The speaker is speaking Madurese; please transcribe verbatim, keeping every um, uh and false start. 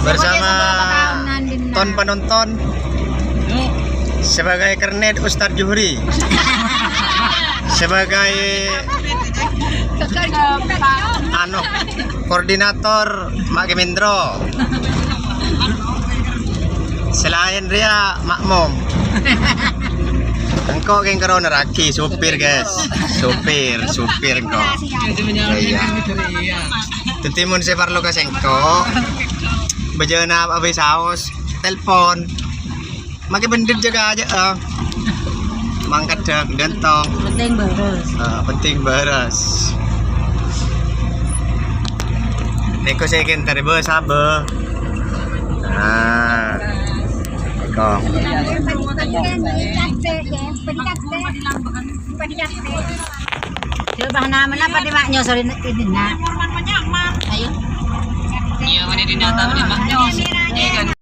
Bersama ton penonton sebagai kernet Ustadz Juhri, sebagai anu, koordinator Mak Kemendro. Selain ria makmum. Engko' keng karo neraki supir, guys. Supir, supir engko'. Iya. Dadi mon se parlo ka sengko', bejana apa saos, telepon. Make bendit jaga aja, eh. Mangkat dak gantong. Penting baras. Ah, penting baras. Neko saya kenter bos abe. Nah, neko. Coba nama apa di mak nyosor ini, ini, nak? Ayo. Iya, mana di data mana, Mak?